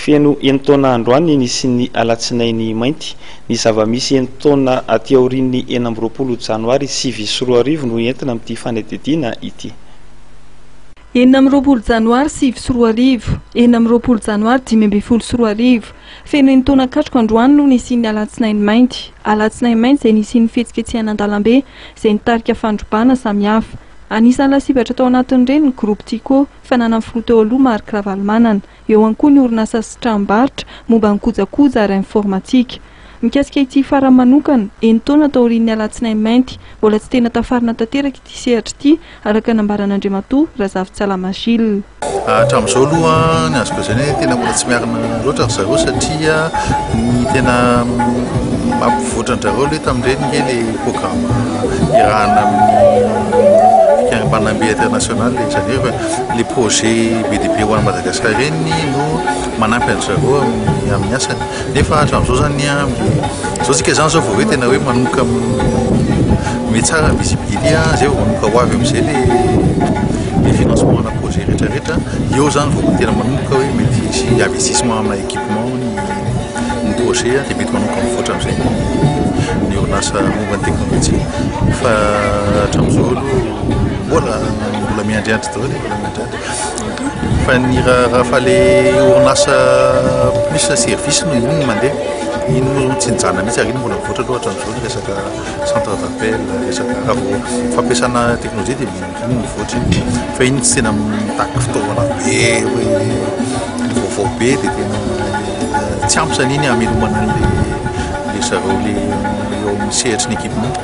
Feno enin-taona androany nisian'ny Alatsinainy Mainty. Ny zava-misy enin-taona aty aorian'ny 26 janoary 2009 no entina amin'ity fanadihadiana ity. 26 janoary 2009, 26 janoary 2015, Feno enin-taona katroka androany no nisian'ny Alatsinainy Mainty. Alatsinainy Mainty izay nisian'ny fihetsiketsehana an-dalambe izay nitarika fandrobana samihafa. Anisan'ny lasibatra tao anatin'ireny ny Groupe Tiko, fananan'ny filoha teo aloha Marc Ravalomanana. Eo ihany koa ny orinasa sy tranombarotra momba ny kojakoja ara-informatika. Mikasika ity farany manokana, enin-taona taorian'ny Alatsinainy Mainty, mbola tsy tena tafarina tanteraka ity sehatra ity, araka ny nambaran'Andriamatoa Razafintsalama Gilles. Hatramin'izao aloha ny azoko lazaina hoe tena mbola tsy miarina loatra ry zareo satria ny tena mampivoatra an-dry zareo aloha tamin'ireny nge ilay programme iarahana amin'ny fikambanambe international izany hoe ilay projet be dia be ho an'i Madagasikara ireny no manampy an-dry zareo amin'ny amin'ny asany. Nefa hatramin'izao izany izao tsika izany izao vao hoe tena hoe manomboka mihatsara ny visibilité izay vao manomboka ho avy amin'izay ilay ilay financement ana projet rehetra rehetra. Eo izany vao tena manomboka hoe mety hisy investissement amina équipement ny ny projet dia mety manomboka mivoatra amin'izay ny orinasa momba ny teknolojia. Fa hatramin'izao aloha mbola mbola miandriandry daholo e, mbola miandriandry. Fa ny raha fa le orinasa plus service no iny no mandeha, iny moa tsy nijanona mihitsy ary iny mbola mivoatra aloha hatramin'izao ny resaka centre d'appel, resaka raha vao fampiasana teknolojia dia iny mivoatra iny. Fa iny tsy tena mitaky fitaovana be hoe vaovao be dia tena tsy ampy izany iny hamelomana an'le le zareo le eo amin'ny sehatry ny équipement.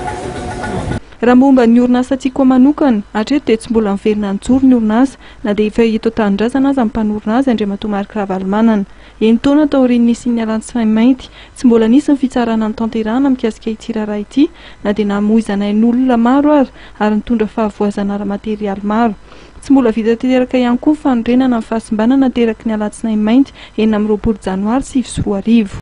Raha momba ny orinasa Tiko manokana, hatreto dia tsy mbola niverina nijoro ny orinasa na dia efa eto an-tanindrazana aza ny mpanorina azy Andriamatoa Marc Ravalomanana. Enin-taona taorian'ny nisian'ny alantsinainy mainty, tsy mbola nisy ny fitsarana notanterahana mikasika ity raharaha ity na dia namoizana ain'olona maro ara ary nitondra fahavoazana ara-materialy maro. Tsy mbola vita tanteraka ihany koa ny fanorenana ny fahasimbana nateraky ny alatsinainy mainty 26 janoary 2009.